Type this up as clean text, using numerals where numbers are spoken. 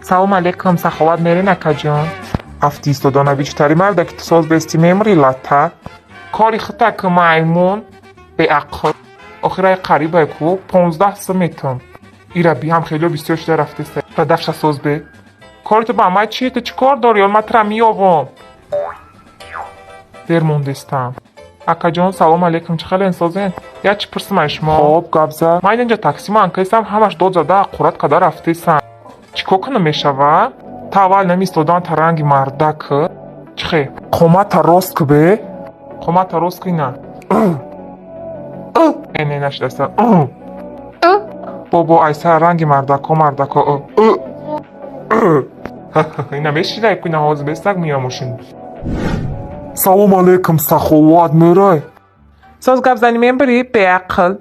Салом алейкум, Саховат мерен, акаҷон? Афти истодона бичтари марда, ки ту соз бести, мемри, латта. Кори хута ки, маймун беақл. Охираи қарибай ку 15 сум метон. Ира биҳам хело бисёр шуда рафтеста. Радафша соз бе. Кори ту ба май чи? Ту чӣ кор дорӣ? Ман тура меёвам. Дер мондестам. Акаҷон, салом алейкум, чӣ хелен, созен? Як чӣ пурсим аз шумо? Хоб, гап зад. Ман инҷа такси манкаистам, ҳамаш дод зада аққурат када рафтесам. Чӣ кор кунам мешава? Та аввал намистодан та ранги мардак. Чӣ хе? Қомата рост ку бе? Қомата рост ку ина. Э, не, нашидаста. Бобо, айса ранги мардако, мардако. Ина мешидай ку, ина ҳозир бестак меям мошин. Салом алейкум, Саховат мерай? Соз гап зани мебари, беақл.